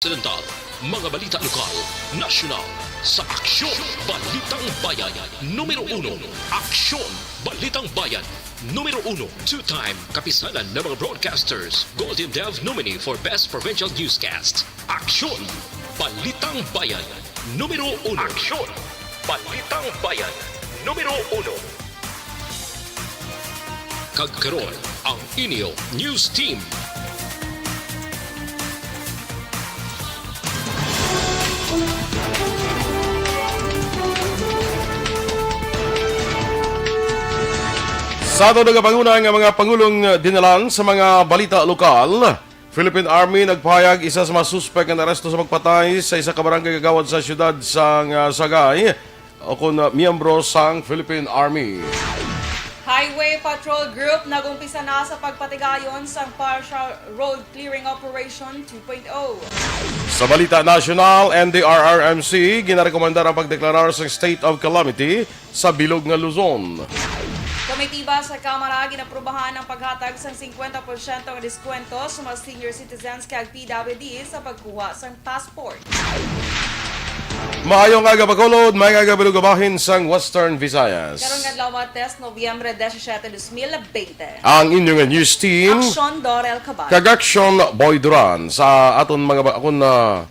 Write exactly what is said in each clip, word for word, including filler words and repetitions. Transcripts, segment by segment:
Occidental, mga balita lokal, nasyonal, sa Aksyon Balitang Bayan, numero uno. Aksyon Balitang Bayan, numero uno. Two-time kapisanan ng mga broadcasters, Golden Dove nominee for Best Provincial Newscast. Aksyon Balitang Bayan, numero uno. Aksyon Balitang Bayan, numero uno. Kag karon, ang inyo news team. Sa aton nagapanguna nga mga pangulong dinalan sa mga balita lokal, Philippine Army nagpahayag isa sa mga suspek nga naaresto sa pagpatay sa isa ka barangay kagawad sa siyudad sang, ah, Sagay, o kon, ah, miyembro sang Philippine Army. Highway Patrol Group nag-umpisa na sa pagpatigayon sang Partial Road Clearing Operation two point oh. Sa balita nasyonal, N D R R M C ginarekomendar ang pagdeklarar sang state of calamity sa bilog nga Luzon. Komitiba sa Kamara ginaprubahan ang paghatag sang singkwenta porsyento nga diskwento sa mga senior citizens kag P W D sa pagkuha sang passport. Maayong aga, Bacolod. Maayong aga, bilog nga bahin sang Western Visayas. Karong adlaw, Martes, Nobyembre disisiete, dos mil bente. Ang inyo nga news team, Aksyon Dorel Cabal. Kag Aksyon Boy Duran. Sa aton mga ba-, akon na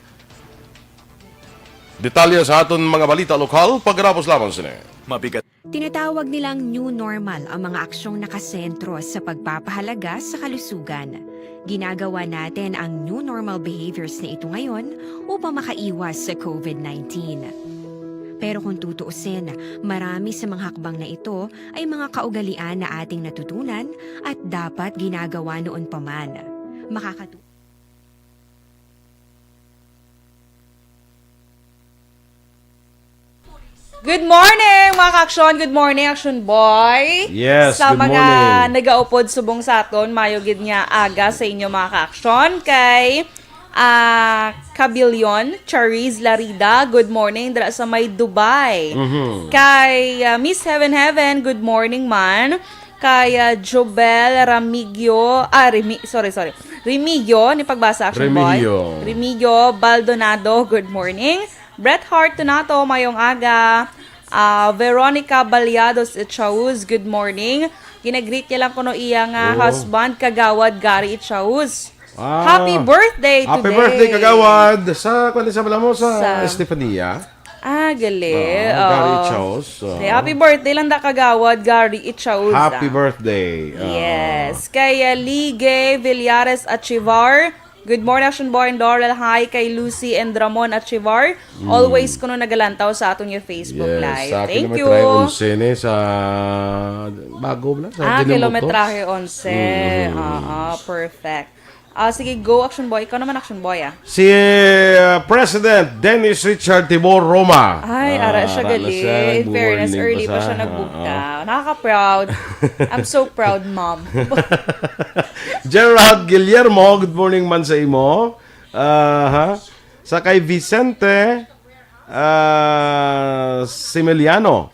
detalye sa aton mga balita lokal, pagkatapos lamang sini. Mabigat. Tinatawag nilang new normal ang mga aksyong nakasentro sa pagpapahalaga sa kalusugan. Ginagawa natin ang new normal behaviors na ito ngayon upang makaiwas sa covid nineteen. Pero kung tutuusin, marami sa mga hakbang na ito ay mga kaugalian na ating natutunan at dapat ginagawa noon pa man. Makakatu- Good morning, mga ka-aksyon. Good morning, Action Boy. Yes, Sa good mga morning. Nagaupod subong sa aton, mayo gid nga aga sa inyo, mga ka-aksyon. Kay, ah, Kabilyon, Chariz Larida, good morning, dira sa may Dubai. Mhm. Kay, ah, Miss Heaven Heaven, good morning man. Kay, ah, Jobel Ramigyo, ah, Remi-, sorry, sorry. Remigio, ni pagbasa, Action Boy. Remigio. Remigio Baldonado, good morning. Bret Hart Donato, mayong aga. Ah, Veronica Baliados Echauz, good morning. Ginagreet niya lang kuno iya nga Oo. husband, Kagawad Gary Echauz. Ah. Happy birthday Happy today. birthday, Kagawad. Sa, kwan sa bala mo, sa Sa Estefania? Ah, gali. Oo, Gary Oo. Echauz, oo. Say, happy birthday lang da, Kagawad Gary Echauz, Happy ah. birthday. Oo. Yes. Kay, uh, Lige Villares Achivar, good morning, Action Boy and Dorel. Hi kay Lucy and Ramon Achivar. Mm. Always kuno nagalantaw sa aton nga Facebook Yes, Live. sa Thank kilometrahe you. onse ni sa bago na, sa Ah, Ajinomoto. kilometrahe onse. Mm. Oo, perfect. Ah, sige, go, Action Boy. Ikaw naman, Action Boy, ah. Si, uh, President Dennis Richard Tibor Roma. Ay, ara siya Ah, ara na gali. siya. In fairness, Morning early pa pa siya. siya nagbugta. Oo. Nakaka-proud. I'm so proud, mom. Gerald Guillermo, good morning man sa imo. Aha. Sa kay Vicente, ah, Similiano.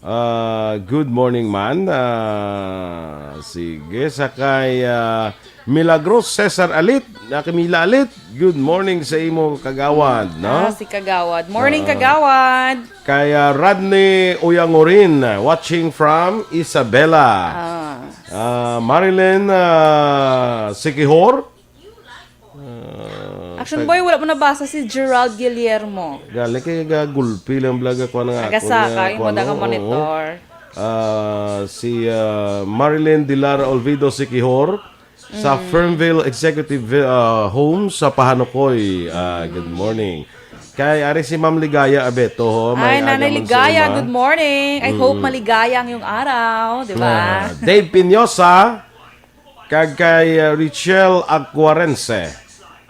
Ah, good morning man. Ah, sige, sa kay, ah, Milagros Cesar Alit, na kay Mila Alit. Good morning sa imo, Kagawad, no? Ah, si Kagawad. Morning, Ah, Kagawad. Kay, ah, Rodney Uyangurin, watching from Isabela. Ah. Ah, Marilyn, ah, Sikihor. Ah, Action kag Boy, wala mo nabasa si Gerald Guillermo. Gali kay gagulpi lang vlog ako nga ako Nagasaka, nga yung kuwan, mata nga oo. monitor. Ah, si, ah, Marilyn Dilara Olvido Sikihor sa Mm. Fernville Executive, ah, Home sa Pahanukoy. Ah, good morning. Kay ari si Ma'am Ligaya Abeto, ho, may Ay, aga Nanay man sa Ligaya, ima. good morning. I hope Mm. maligaya ang iyong araw, di ba? Ah, Dave Pinosa, kag kay, uh, Richelle Aguarense.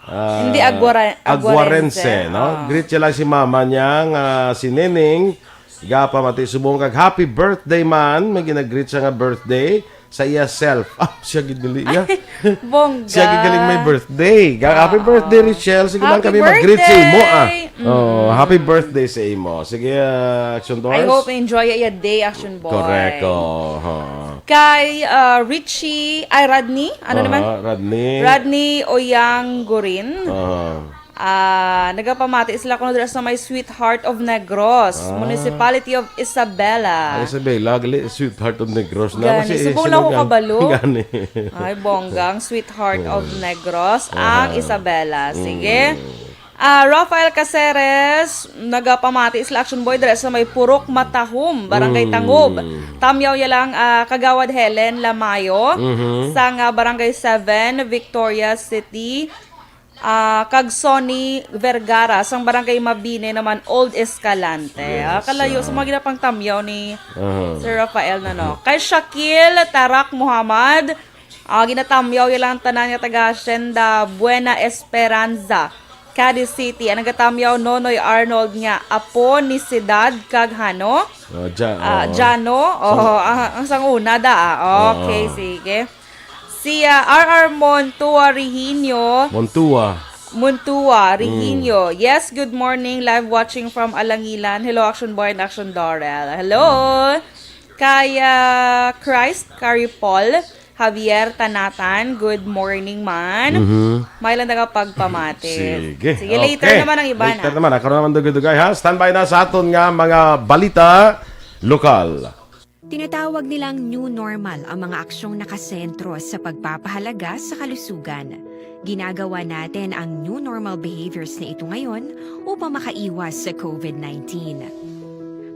Ah, Hindi Aguara-, Aguarense, Aguarense, no? ah. Greet siya lang si mama niya nga si Neneng. Gapamati subong kag happy birthday man. May ginagreet siya nga birthday sa iya self. Ah, siya gid dili iya. Bongga. Siya gid galing may birthday. Ga-, happy Oo. birthday, Richelle. Sige lang Happy kami mag-greet sa imo, ah. birthday. Mm. Oh, happy birthday sa imo. Sige, ah, Action I Doors. hope enjoy your day, Action Boy. Correct, oh, ha. Kay, ah, Richie, ay, Rodney, ano Aha, naman? Rodney. Rodney Oyanggorin. Aha. Ah, nagapamati sila kuno dira sa may Sweetheart of Negros, Ah. Municipality of Isabela. Ay, Isabela, gali, Sweetheart of Negros na. Gani, Kasi subong sila lang ako gang-, kabalo. Gani. Ay, bonggang Sweetheart of Negros, ang Ah. Isabela. Sige. Mm. Ah, Rafael Caceres, nagapamati sila, Action Boy, dira sa may Purok Matahom, Barangay Mm. Tangub. Tamyaw ya lang, ah, Kagawad Helen Lamayo, Mhm. sang, ah, Barangay seven, Victoria City. Ah, kag Sonny Vergara, sang Barangay Mabini naman, Old Escalante. Yes, Ah, kalayo sa ah. mga ginapangtamyaw ni Aha. Sir Rafael na, no? Kay Shakil Tarak Muhammad, ah, ginatamyaw ya lang tanan nga taga Hacienda Buena Esperanza, Cadiz City. Ang nagatamyaw, Nonoy Arnold nga apo ni Sidad kag Hano? Ah, Ja-, Ah, oo. Jano? Sang Oh, ah, ang sang una da, ah. Okay, Oo. sige. Si, ah, R R Montua Rehinio. Montua. Montua Mm. Rehinio. Yes, good morning. Live watching from Alangilan. Hello, Action Boy and Action Dorel. Hello. Kay, ah, Christ, Carrie Paul, Javier Tanatan. Good morning, man. Mhm. May lang nakapagpamati. Sige. Sige, later Okay. naman ang iba Later na. naman. Ako naman dugay-dugay, ha? Standby na sa aton nga mga balita lokal. Tinatawag nilang new normal ang mga aksyong nakasentro sa pagpapahalaga sa kalusugan. Ginagawa natin ang new normal behaviors na ito ngayon upang makaiwas sa covid nineteen.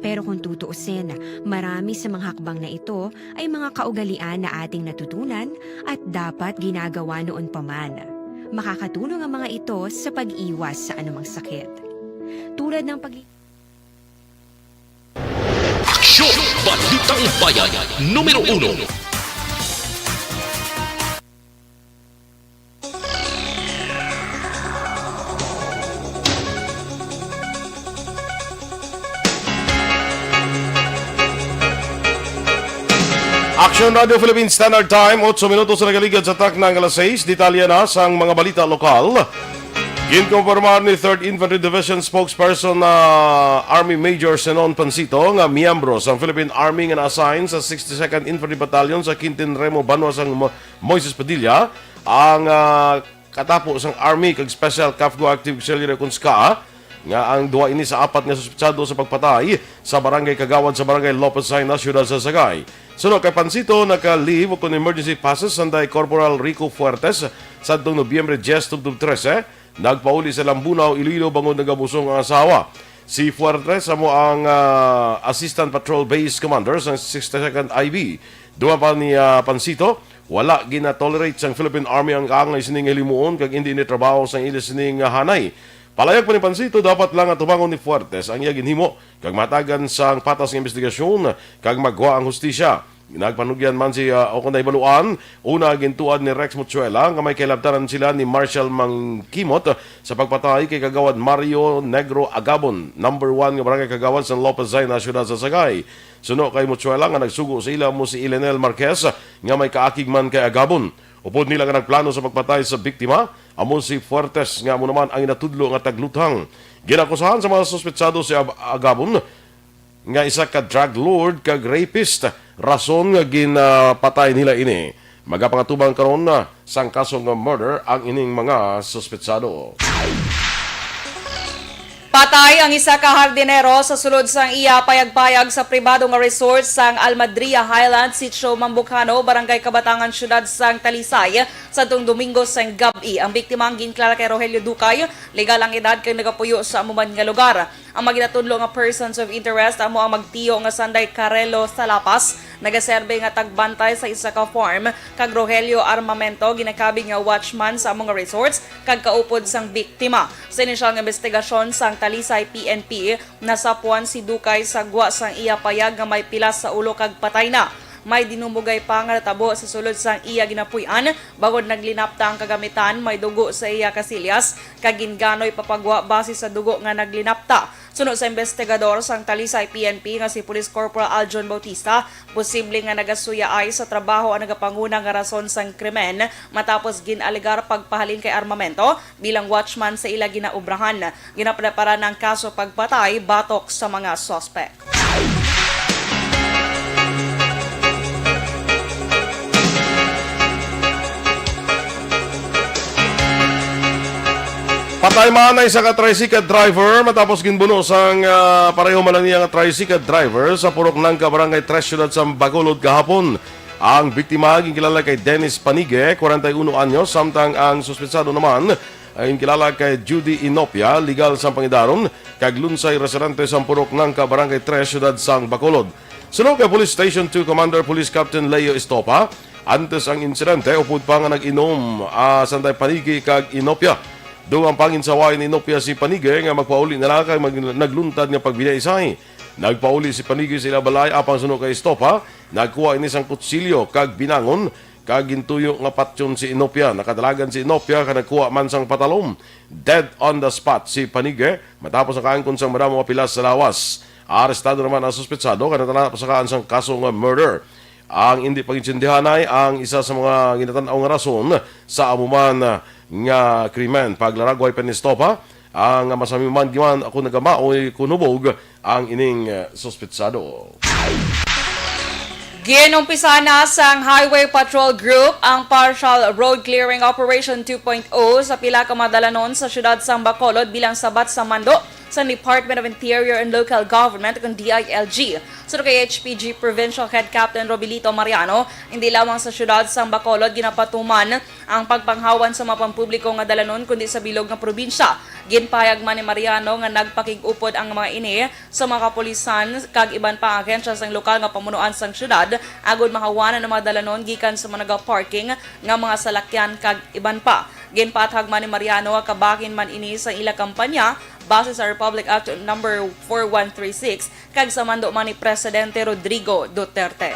Pero kung tutuusin, marami sa mga hakbang na ito ay mga kaugalian na ating natutunan at dapat ginagawa noon pa man. Makakatulong ang mga ito sa pag-iwas sa anumang sakit. Tulad ng pag- Aksyon! Balitang Bayan, numero uno. Action Radio Philippines Standard Time, otso minutos na nagaligad sa takna nga alas sais. Detalye na sang mga balita lokal. Ginkumpirmar ni Third Infantry Division spokesperson na Army Major Senon Pansito nga miyembro sang Philippine Army nga na-assign sa sixty-second Infantry Battalion sa Quintin Remo, banwa sang Mo-, Moises Padilla, ang, ah, katapo sang Army kag Special CAFGU Active Auxiliary, kun SCAA, nga ang duha ini sa apat nga suspetsado sa pagpatay sa barangay kagawad sa Barangay Lopez Jaena, Siyudad sa Sagay. Suno kay Pansito, naka-leave o kon emergency passes sanday Corporal Rico Fuertes sadtong Nobyembre diyes, tubtob trese, nagpauli sa Lambunao, Iloilo, bangod nagabusong ang asawa. Si Fuertes amo ang, ah, Assistant Patrol Base Commander sa sixty-second I B. Duman pa ni, ah, Pansito, wala gina-tolerate sang Philippine Army ang kaangay sini nga hilimuon kag indi ini trabaho sang ila sini nga hanay. Palayag pa ni Pansito, dapat lang atubangon ni Fuertes ang iya ginhimo kag mahatagan sang patas nga imbestigasyon kag magwa ang hustisya. Nagpanugyan man si, ah, o kon nahibaluan, una, gintuad ni Rex Muchuela nga may kahilabtanan sila ni Marshal Mangkimot sa pagpatay kay Kagawad Mario Negro Agabon, number one nga barangay kagawad sa Lopez Jaena, Siyudad sa Sagay. Suno kay Muchuela nga nagsugo sa ila amo si Ilenel Marquez nga may kaakig man kay Agabon. Upod nila nga nagplano sa pagpatay sa biktima amo si Fuertes nga amo naman ang ginatudlo nga tagluthang. Ginakusahan sa mga suspetsado si Ab-, Agabon nga isa ka drug lord kag rapist, rason nga ginapatay nila ini. Magapangatubang karon na sang kaso nga murder ang ining mga suspetsado. Patay ang isa ka hardinero sa sulod sang iya payagpayag sa pribado nga resort sang Almadria Highlands, Sitio Mambucano, Barangay Kabatangan, Siyudad sang Talisay, sadtong Domingo sang gab-i. Ang biktima ang ginklara kay Rogelio Ducay, legal ang edad kag nagapuyo sa amo man nga lugar. Ang mga ginatudlo nga persons of interest amo ang magtiyo nga sanday Carelo Salapas, nagaserbe nga tagbantay sa isa ka farm, kag Rogelio Armamento, ginakabig nga watchman sa amo nga resorts kag kaupod sang biktima. Sa inisyal nga imbestigasyon sang Talisay P N P, nasapuan si Ducay sa gwa sang iya payag nga may pilas sa ulo kag patay na. May dinumugay pa nga natabo sa sulod sang iya ginapuy-an, bangod naglinapta ang kagamitan, may dugo sa iya kasilyas, kag ginganoy pa pagwa base sa dugo nga naglinapta. Suno sa investigador sang Talisay P N P nga si Police Corporal Aljon Bautista, posible nga nagasuyaay sa trabaho ang nagapanguna nga rason sang krimen, matapos gin-alegar pagpahalin kay armamento bilang watchman sa ila ginaobrahan. Ginaprepara na ang kaso pagpatay batok sa mga suspek. Ay man ay isa ka tricycle driver matapos ginbuno sang, ah, pareho man lang niya nga tricycle driver sa Purok Nangka, Barangay Tres, Siyudad sang Bacolod kahapon. Ang biktima ginkilala kay Dennis Panigue, kwarenta y uno anyos, samtang ang suspetsado naman ay ginkilala kay Judy Inopia, legal sang pangidaron, kag Lunsay, residente sang Purok Nangka, Barangay Tres, Siyudad sang Bacolod. Suno kay Police Station two Commander Police Captain Leo Estopa, antes ang insidente, upod pa nga nag-inom, ah, sanday Panigue kag Inopia. Dugang pa, ginsawayan ni Inopia si Panigue nga magpauli na lang kay mag-, nagluntad nga pagbinaisay. Nagpauli si Panigue sa ila balay, apang suno kay Estopa, nagkuha ini sang kutsilyo kag binangon, kag gintuyo nga patyon si Inopia. Nakadalagan si Inopia kag nagkuha man sang patalom. Dead on the spot si Panigue matapos nakaangkon sang madamo nga pilas sa lawas. Arestado naman ang suspetsado kag natala-, pasakaan sang kaso nga murder. Ang indi pag-intindihanay ang isa sa mga ginatan-aw nga rason sa amo man nga krimen. Paglaragway pa ni Estopa, ang masamiman giman ako nagamaoy kun hubog ang ining, eh, suspetsado. Ginumpisa na sang Highway Patrol Group ang Partial Road Clearing Operation two point oh sa pila ka mga dalanon sa siyudad sang Bacolod bilang sabat sa mando sa Department of Interior and Local Government, kung D I L G. Suno kay H P G Provincial Head Captain Robilito Mariano, hindi lamang sa siyudad sang Bacolod ginapatuman ang pagpanghawan sa mga pampubliko nga dalanon, kundi sa bilog nga probinsya. Ginpahayag man ni Mariano nga nagpakig-upod ang mga ini sa mga kapulisan kag iban pa nga ahensya sang lokal nga pamunuan sang siyudad, agud mahawanan ang mga dalanon gikan sa mga nagaparking nga mga salakyan kag iban pa. Ginpaathag man ni Mariano nga kabahin man ini sa ila kampanya base sa Republic Act Number four one three six kag sa mando man ni Presidente Rodrigo Duterte.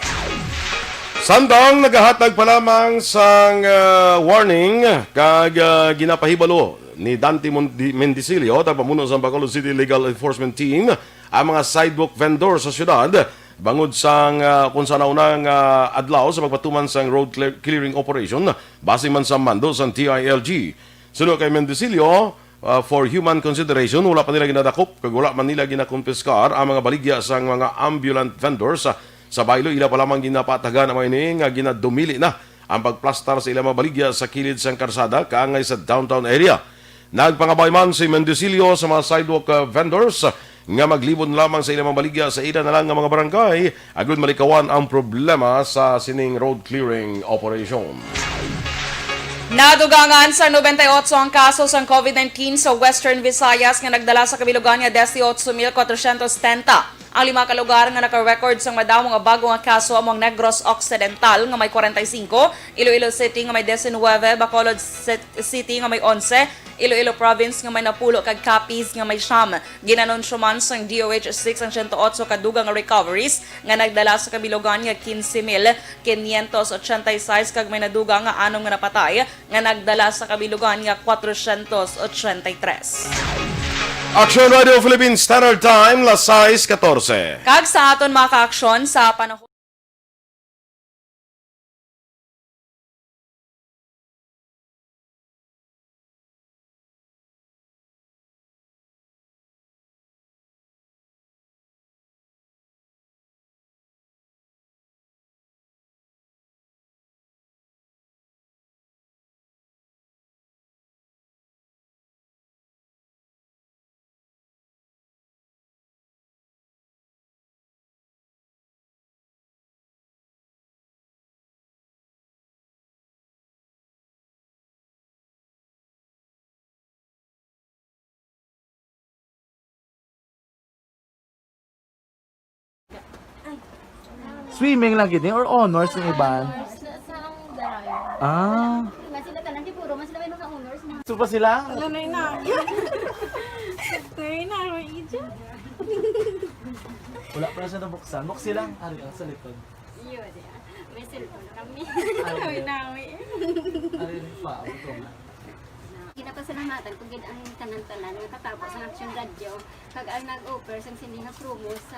Samtang nagahatag pa lamang sang, ah, warning kag, ah, ginapahibalo ni Dante Mon-, Di-, Mendicillo, tagapamuno sang Bacolod City Legal Enforcement Team, ang mga sidewalk vendor sa siyudad bangod sang, ah, kung sa nauna nga adlaw sa pagpatuman sang road clear-, clearing operation, base man sa mando sang D I L G. Suno kay Mendicillo, ah, for human consideration, wala pa nila ginadakop kag wala man nila ginakumpiskar ang mga baligya sang mga ambulant vendors. Sa, sa baylo, ila pa lamang ginapatagan ang mga ini nga ginadumili na ang pagplastar sa ilang mga baligya sa kilid sang karsada kaangay sa downtown area. Nagpangabay man si Mendicillo sa mga sidewalk, ah, vendors nga maglibon lamang sa ilang mga baligya sa ila na lang nga mga barangay agud malikawan ang problema sa sining road clearing operation. Nadugangan sa nobenta y otso ang kaso sang COVID nineteen sa Western Visayas nga nagdala sa kabilugan nga dieciocho mil cuatrocientos setenta. Ang lima ka lugar nga naka-record sang madamo nga bago nga kaso amo ang Negros Occidental nga may kwarenta y singko, Iloilo City nga may diecinuebe, Bacolod Cit-, City nga may onse, Iloilo Province nga may napulo kag Capiz nga may siyam. Ginanunsyo man sang D O H six ang siyento otso ka dugang nga recoveries nga nagdala sa kabilugan nga quince mil quinientos ochenta y seis kag may nadugang nga anom nga napatay nga nagdala sa kabilugan nga cuatrocientos ochenta y tres. Action Radio Philippines Standard Time, las sais katorse. Kag sa aton mga kaaksyon sa panahon Swimming lang gid ni or honors yung iban? Honors na sa ang Darayo. Ah. Nga sila tanan, di puro man sila may mga honors, mga Gusto pa sila? Ano na yun na? Ano na yun na? May ija? Wala pa na siya nabuksan. Buksi lang. Ari, ah, sa likod. Iyo, di ah. May cellphone kami. Ay, nawi, nawi. Ari, pa, ito nga. Ginapasalamatan ko gid ang tanan-tanan nga katapos ang Action Radio, kag ang nag-offer sang sini nga promo sa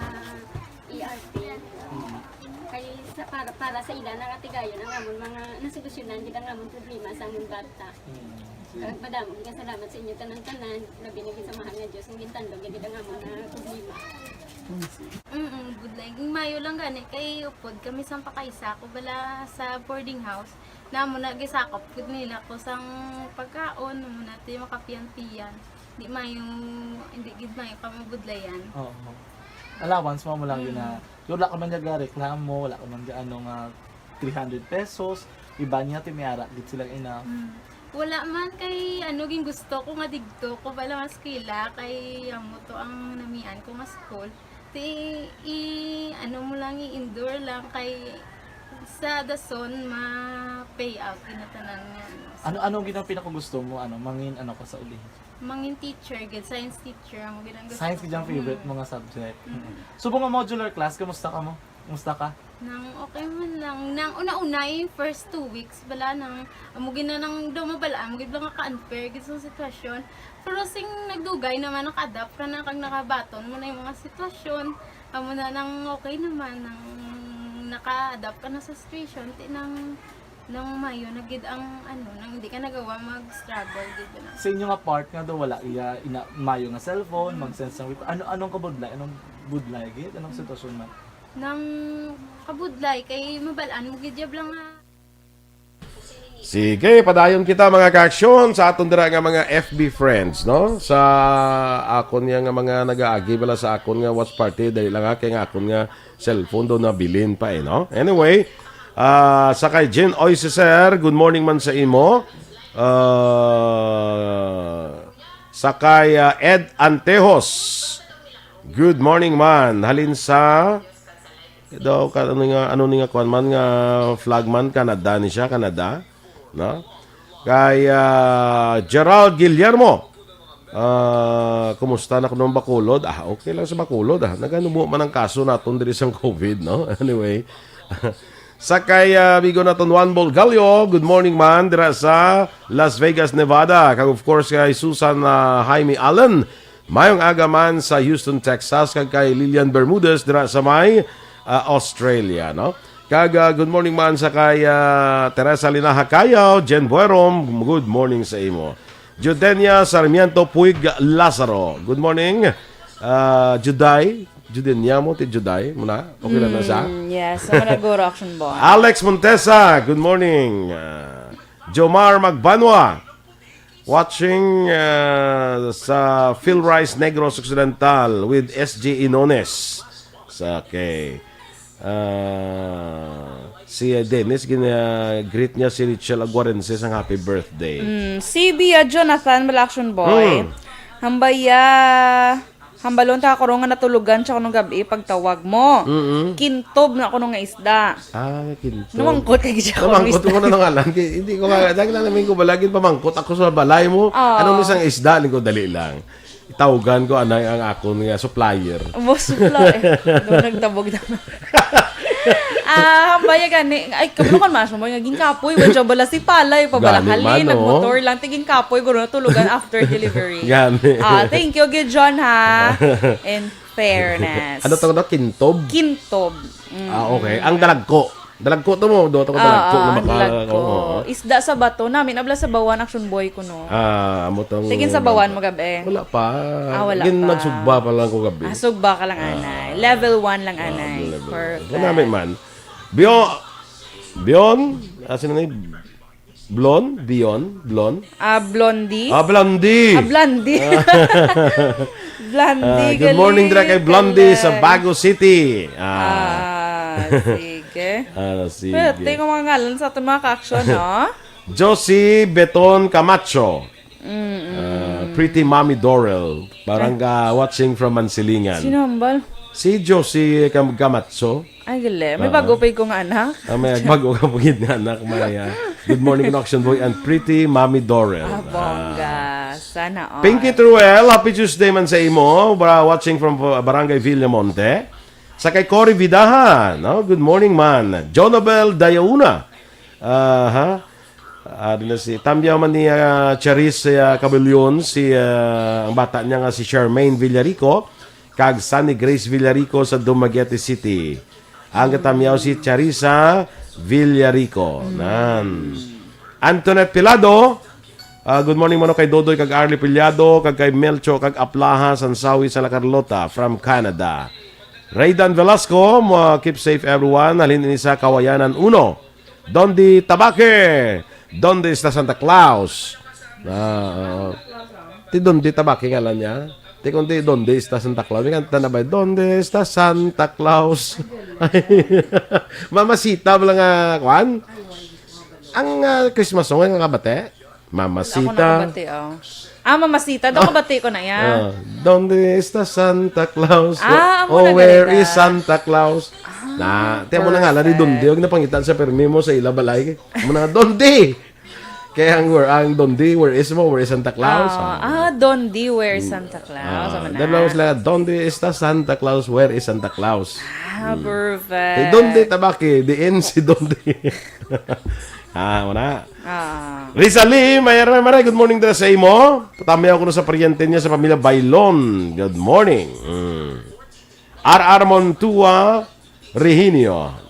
E R P. Mm. Kay sa, para, para sa ila na katigayon ang amon mga nasolusyonan gid ang amon problema sa amon bata. Mm. Kag madamo nga salamat sa inyo tanan-tanan, labi na gid sa Mahal nga Dios nga gintandog gid ang amon nga problema. Mm, good lang. Mayo lang gani kay upod kami sang pakaisa ko bala sa boarding house. Namo na gisakop gid nila ko sang pagkaon, mo na ti makapiyan-piyan. Di mayo, hindi gid mayo ka mabudlayan. Oo. Allowance mo mo lang yun na. Mm. Wala ka man niya reklamo, wala ka man niya ano nga three hundred pesos, iba niya ti may ara gid sila ina. Mm. Wala man kay ano, gin gusto ko nga digto ko bala nga eskwela kay amo to ang namian ko nga school. Ti i ano mo lang, i-endure lang kay sa dason ma-pay out ina tanan nga ano. Ano ano gid ang pinakagusto mo ano mangin ano ka sa uli? Mangin teacher gid, science teacher ang ginang gusto Science gid ang ko. favorite Mm. mo nga subject. Mm. Subong nga modular class, kamusta ka mo? Kumusta ka? Nang okay man lang. Nang una-una yung first two weeks, bala nang amo gid na nang daw mabal-an mo gid ba nga ka-unfair gid sa sitwasyon. Pero sing nagdugay naman, naka-adapt ka na kag nakabaton mo na yung mga sitwasyon. Amo na nang okay naman, nang naka-adapt ka na sa situation, ti nang nang mayo na gid ang ano, nang hindi ka nagawa mag-struggle gid na. Sa inyo nga part nga daw wala iya ina, mayo nga cellphone, Mm. mag-send sang report. Ano anong kabudlay? Anong budlay gid? Anong sitwasyon man? Nang kabudlay kay mabal-an mo gid yab lang nga Sige, padayon kita mga ka-aksyon sa aton dira nga mga F B friends, no? Sa akon nga, nga mga nagaagi bala sa akon nga watch party, dali lang ha, kay nga akon nga cellphone do nabilin pa eh, no? Anyway, ah, sa kay Jen Oy si Sir, good morning man sa imo. Ah, sa kay ah, Ed Antejos, good morning man. Halin sa daw ka, ano nga ano ni nga kuan man nga flag man, Canada ni siya, Canada, no? Kay ah, Gerald Guillermo, ah, kumusta na kuno ang Bacolod? Ah, okay lang sa Bacolod ah. Naganubo man ang kaso naton diri sang COVID, no? Anyway, sa kay ah, amigo naton Juan Bolgallo, good morning man dira sa Las Vegas, Nevada. Kag of course kay Susan ah, Jaime Allen, mayong aga man sa Houston, Texas, kag kay Lilian Bermudez dira sa may ah, Australia, no? Kag ah, good morning man sa kay ah, Teresa Linaha Cayo, Jen Buerom, good morning sa imo. Judenia Sarmiento Puig Lazaro, good morning. Ah, Juday, Judenia mo ti Juday mo na? Okay lang na sa? Mm, yes, sa Managuro Action Boy. Alex Montesa, good morning. Ah, Jomar Magbanwa, watching ah, sa Phil Rice Negros Occidental with S J Inones. Sa, okay. Ah, si Dennis, gina-greet niya si Richel Aguarense sang happy birthday. Mm, C B ya Jonathan, bala Action Boy. Mm. Hambaya, hambalon ta ako ron nga natulugan siya kuno gabi pagtawag mo. Mm-mm. Kintob na kuno nga isda. Ah, kinto. Namangkot kay siya kuno Namangkot isda. Ko na ngalan. Kay hindi ko nga, dahil lang namin ko balagin pamangkot ako sa balay mo. Oo. Anong isang isda? Ning ko, dali lang. Itawgan ko, anay, ang akon nga supplier. Mo supla eh. Doon nagtabog na. Ah, hambaya gani. Ay, kabalo kan mas mo nga ginkapoy, medyo bala si palay, pabala Gani halin, man, oh. Nagmotor lang, tiging kapoy, guro natulugan after delivery. Gani. Ah, thank you, gid John, ha. In fairness. Ano tawag na? Kintob? Kintob. Mm. Ah, okay. Ang dalagko. Dalagko to mo. Do to ko dalagko Ah, na ah, baka. dalagko. Oo. Isda sa bato namin, abla sa bawan, Action Boy kuno. Ah, amo tong Sige, sa bawan mo gabi. Wala pa. Ah, wala Gin-, pa. Nagsugba pa lang ko gabi. Ah, sugba ka lang, anay. Level one lang, anay. Ah, level. Perfect. Wala namin man. Bion, Bion, ah, sino ni? Blon? Bion? Blon? Ah, Blondie? Ah, Blondie. Ah, Blondie. Blondie, Ah, good morning dira kay Blondie sa Bago City. Ah, Ah, sige. ah, sige. Pwerte ko mga ngalan sa aton mga ka-action, no? Josie Beton Camacho. Mm-mm. Ah, Pretty Mommy Dorel. Parang ah, watching from Mansilingan. Sino hambal? Si Josie Cam Camacho. Ay, gali. May Ah. bago pa ko nga anak. Ah, may bago ka pugid nga anak, may ah, good morning, Action Boy, and Pretty Mommy Dorel. Ah, bongga. Sana all. Pinky Truel, happy Tuesday man sa imo. Bra-, watching from uh, Barangay Villamonte. Sa kay Cory Vidahan, no? Good morning man. Jonabel Dayauna. Aha. Ah, dili si Tambyaw man ni ah, Charis ah, Cabellion, si ah, ang bata niya nga si Charmaine Villarico kag Sunny Grace Villarico sa Dumaguete City. Ang katamyaw si Charissa Villarico. Nan. Antoinette Pilado, ah, good morning mano kay Dodoy kag Arlie Piliado kag kay Melcho kag Aplaha Sansawi sa La Carlota from Canada. Raydan Velasco, mo, keep safe everyone. Halin ini sa Kawayanan uno. Donde Tabaque? Donde está Santa Claus? Ah, oo. Si Donde Tabaki ngalan niya. Ti kundi Donde esta Santa Claus. May kanta na ba? "Donde esta Santa Claus?" Mama Sita, wala nga, kwan? Ang, ah, Christmas song, nga kabate? Mama Sita. Ako na kabati, oh. Ah, Mama Sita. Daw kabati ko na yan. Ah, "Donde esta Santa Claus?" Ah, amo Oh, na where gani is na. Santa Claus? Ah, na, tiyan mo na nga, lari perfect. Donde, huwag na pangitan sa permi mo sa ila balay. Amo na nga, Donde! Kaya ang, where, ang Donde, where is mo? Where is Santa Claus? Ah, ah, Donde, where is Santa Claus? Ah, amo na. Dalawa sila, "Donde esta Santa Claus? Where is Santa Claus?" Ah, perfect. Eh, Donde Tabaki, diin si Donde. Ah, wala. Ah. Rizali, Mayor, Mayor, good morning dira sa imo. Patami ako na sa paryente niya sa pamilya Bailon. Good morning. Mm. R R Montua Rehinio.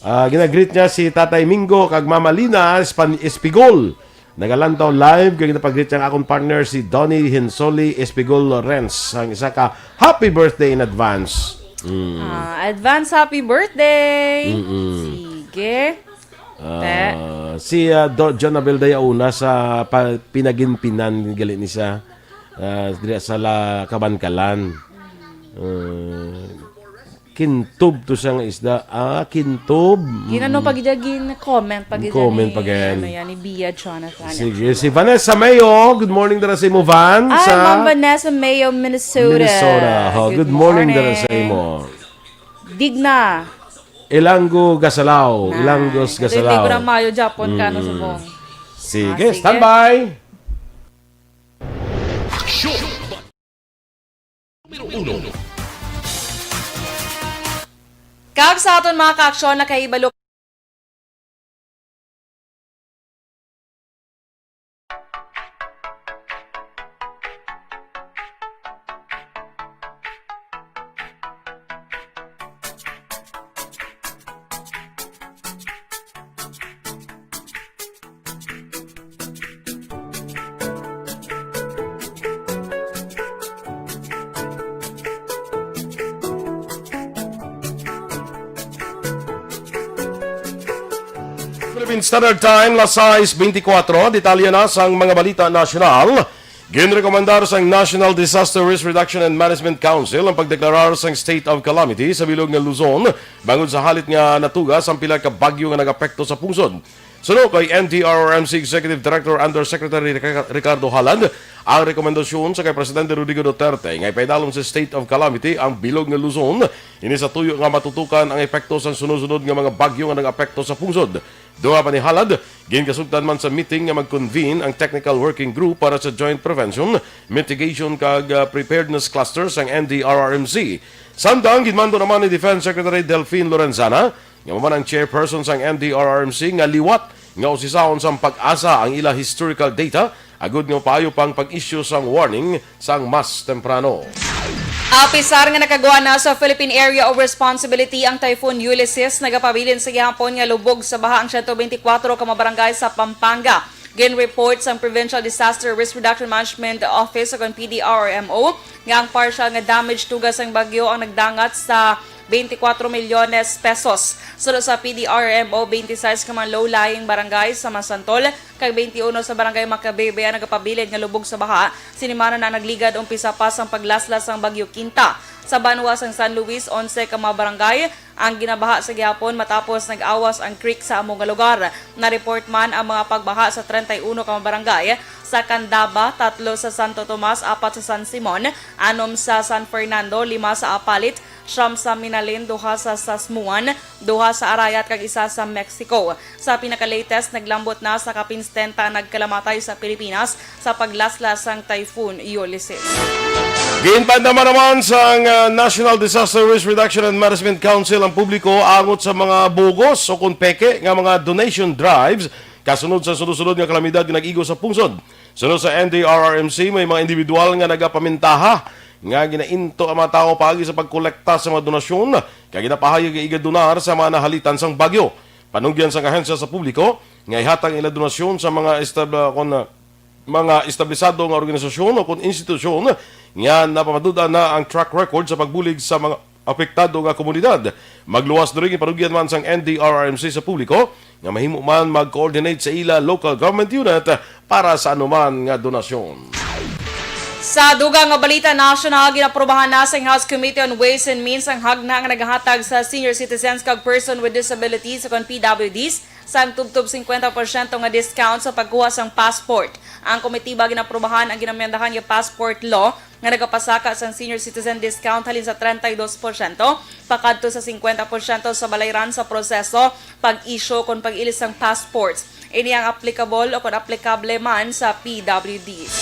Ah, ginagreet niya si Tatay Mingo kag Mama Lina Espan-, Espigol. Nagalantaw live kag ginapagreet niya ang akong partner si Donnie Hensoli Espigol Lorenz. Ang isa ka happy birthday in advance. Mm. Ah, advance happy birthday. Mm-mm. Sige. Ah, si, ah, Do-, John Abel Dayauna sa pa-, Pinaginpinan gali ni siya. Ah, diri sa La Kabankalan. Ah, kintob to siya nga isda. Ah, kintob. Ginano Mm. pa gid, gin-comment pa gid Comment ni, pa gid. Ano yan, ni Bia Jonathan. Sige, si Vanessa Mayo. Good morning dira sa imo, Van, Ay, sa Ma'am Vanessa Mayo, Minnesota. Minnesota. Ho, good morning dira sa imo. Digna. Ilanggo Gasalaw. Nice. Ilanggo Gasalaw. Hindi ko na mayo Japon ka, no, Mm. subong. Sige, Ah, sige. Standby. Aksyon! Numero uno. Kag sa aton mga kaaksyon, nakahibalo Philippine Standard Time, las sais beintikwatro. Detalye na sang mga balita nasyonal. Ginrekomendar sang National Disaster Risk Reduction and Management Council ang pagdeklarar sang state of calamity sa bilog nga Luzon bangod sa halit nga natuga sang pila ka bagyo nga nag-apekto sa pungsod. Suno kay N D R R M C Executive Director Undersecretary Rica-, Ricardo Halad, ang rekomendasyon sa kay Presidente Rodrigo Duterte nga ipaidalom sa state of calamity ang bilog nga Luzon, ini sa tuyo nga matutukan ang epekto sang sunod-sunod nga mga bagyo nga nag-apekto sa pungsod. Duha pa ni Halad, ginkasugtan man sa meeting nga mag-convene ang technical working group para sa joint prevention, mitigation kag, ah, preparedness cluster sang N D R R M C. Samtang ginmando naman ni Defense Secretary Delfin Lorenzana, nga amo man ang chairperson sang N D R R M C, nga liwat nga usisahon sang PAGASA ang ila historical data agud nga mapaayo pang pag-issue sang warning sang mas temprano. Apisar nga nakagwa na sa Philippine Area of Responsibility ang Typhoon Ulysses, nagapabilin sa gihapon nga lubog sa baha ang siyento beintikwatro ka mga barangay sa Pampanga. Gin-report sang Provincial Disaster Risk Reduction Management Office, o kon P D R M O, nga ang partial nga damage tuga sang bagyo ang nagdangat sa twenty-four milyones pesos. Suno sa P D R M O, twenty-six ka mga low-lying barangay sa Masantol kag twenty-uno sa Barangay Macabebe ang nagapabilin nga lubog sa baha. Sini man na nagligad umpisa pa sang paglaslas sang Bagyo Quinta. Sa banwa sang San Luis, onse ka mga barangay ang ginabaha sa gihapon matapos nag-awas ang creek sa amo nga lugar. Na-report man ang mga pagbaha sa treinta y uno ka mga barangay sa Candaba, tatlo sa Santo Tomas, apat sa San Simon, anom sa San Fernando, lima sa Apalit, siyam sa Minalin, duha sa Sasmuan, duha sa Arayat, kag isa sa Mexico. Sa pinaka-latest, naglambot na sa kapin setenta ang nagkalamatay sa Pilipinas sa paglaslas sang Typhoon Ulysses. Ginpaandam naman sang, ah, National Disaster Risk Reduction and Management Council ang publiko angot sa mga bugos o kon peke nga mga donation drives kasunod sa sunod-sunod nga kalamidad nga nag-igo sa pungsod. Suno sa N D R R M C, may mga individual nga nagapamintaha nga ginainto ang mga tawo paagi sa pagkolekta sa mga donasyon kag ginapahayag nga igadonar sa mga nahalitan sang bagyo. Panugyan sang ahensya sa publiko nga ihatag ang ila donasyon sa mga estab-, kon, ah, mga establisado nga organisasyon o kon institusyon nga napamatud-an na ang track record sa pagbulig sa mga apektado nga komunidad. Magluwas diri, gipanugyan man sang N D R R M C sa publiko nga mahimo man mag-coordinate sa ila local government unit para sa anuman nga donasyon. Sa dugang nga balita nasyonal, ginaprubahan na sang House Committee on Ways and Means ang hagna nga nagahatag sa senior citizens kag person with disabilities o kon P W Ds sang tubtob singkwenta porsyento nga discount sa pagkuha sang passport. Ang komitiba ginaprubahan ang ginamyandahan nga passport law nga nagapasaka sang senior citizen discount halin sa treinta y dos porsyento pakadto sa singkwenta porsyento sa balayran sa proseso pag-issue kon pag-ilis sang passports. Ini ang applicable o kon aplikable man sa P W Ds.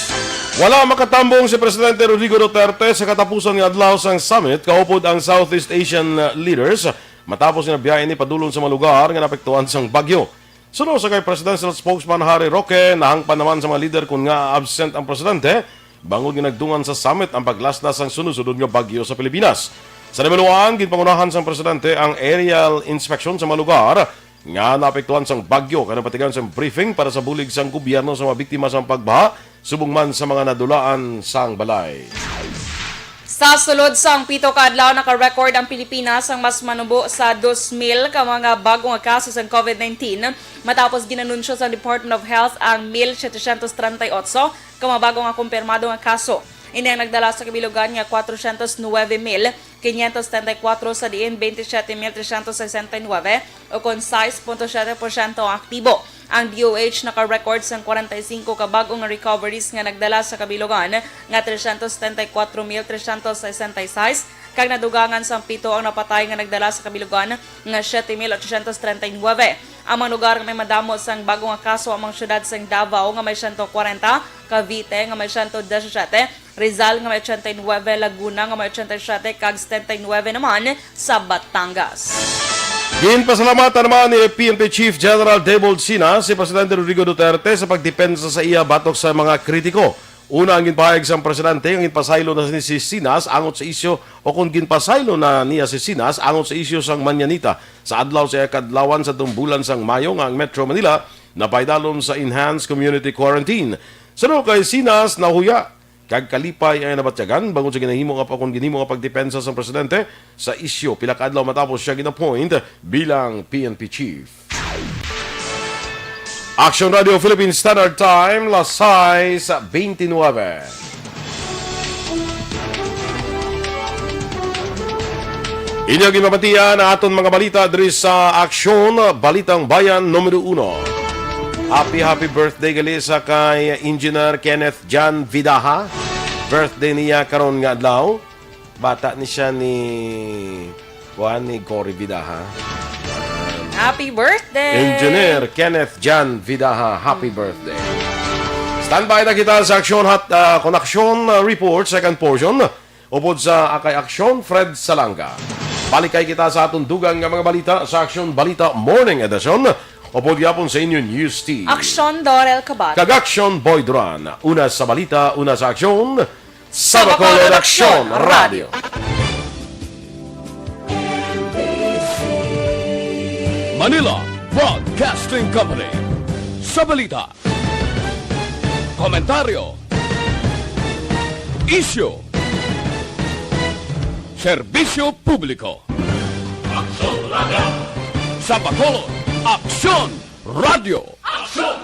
Wala makatambong si Presidente Rodrigo Duterte sa katapusan nga adlaw sang summit kaupod ang Southeast Asian leaders matapos nga biyahe ini padulong sa mga lugar nga naapektuhan sang bagyo. Suno sa kay Presidential Spokesman Harry Roque, nahangpan naman sa mga leader kon ngaa absent ang presidente bangod nga nagdungan sa summit ang paglaslas sang sunod-sunod nga bagyo sa Pilipinas. Sa nahimunoan, ginpangunahan sang presidente ang aerial inspection sa mga lugar nga naapektuhan sang bagyo kag nagpatigayon sang briefing para sa bulig sang gobyerno sa mga biktima sang pagbaha subong man sa mga nadulaan sang balay. Sa sulod sang pito ka adlaw, naka-record ang Pilipinas sang mas manubo sa dos mil ka mga bag-o nga kaso sang COVID nineteen, matapos ginanunsyo sang Department of Health ang mil setecientos treinta y ocho ka mga bag-o nga kumpirmado nga kaso. Ini ang nagdala sa kabilugan nga cuatrocientos nueve mil quinientos setenta y cuatro, sa diin veintisiete mil trescientos sesenta y nueve, o kon sais punto siete porsyento ang aktibo. Ang D O H naka-record sang kwarenta y singko ka bag-o nga recoveries nga nagdala sa kabilugan nga trescientos setenta y cuatro mil trescientos sesenta y seis, kag nadugangan sang pito ang napatay nga nagdala sa kabilugan nga siete mil ochocientos treinta y nueve. Ang mga lugar nga may madamo sang bag-o nga kaso amo ang siyudad sang Davao nga may siyento kwarenta, Cavite nga may siyento disisiete, Rizal nga may ochenta y nuebe, Laguna nga may ochenta y siete, kag setenta y nuebe naman sa Batangas. Ginpasalamatan naman ni P N P Chief General Debold Sinas si Presidente Rodrigo Duterte sa pagdepensa sa iya batok sa mga kritiko. Una, ang ginpahayag sang presidente nga ginpasaylo na ni si Sinas angot sa isyu, o kon ginpasaylo na niya si Sinas angot sa isyu sang Mañanita sa adlaw sa iya kadlawan sa tumbulan sang Mayo nga ang Metro Manila napaidalom sa enhanced community quarantine. Suno kay Sinas, nahuya kag kalipay ang nabatyagan bangod sa ginahimo nga pa-, kon ginhimo nga pagdepensa sang presidente sa isyu pila ka adlaw matapos siya gin-appoint bilang P N P chief. Action Radio Philippine Standard Time, las sais veintinueve. Inyo ginpamatian ang aton mga balita diri sa Aksyon, Balitang Bayan numero uno. Happy, happy birthday gali sa kay Engineer Kenneth John Vidaha. Birthday niya karon nga adlaw. Bata ni siya ni, kuan, ni Cory Vidaha. Happy birthday! Engineer Kenneth John Vidaha, happy birthday. Standby na kita sa Aksyon Hot, ah, kon Aksyon, ah, Report, second portion. Upod sa Akay Aksyon, Fred Salanga. Balikay kita sa aton dugang nga mga balita sa Aksyon Balita Morning Edition. Upod gyapon sa inyo news team. Aksyon Dorel Cabat. Kag Aksyon Boy Duran. Una sa balita, una sa aksyon. Sa Bacolod Aksyon Radio. Manila Broadcasting Company. Sa balita, komentaryo, isyu, serbisyo publiko. Aksyon Radio. Sa Bacolod, Aksyon Radio. Aksyon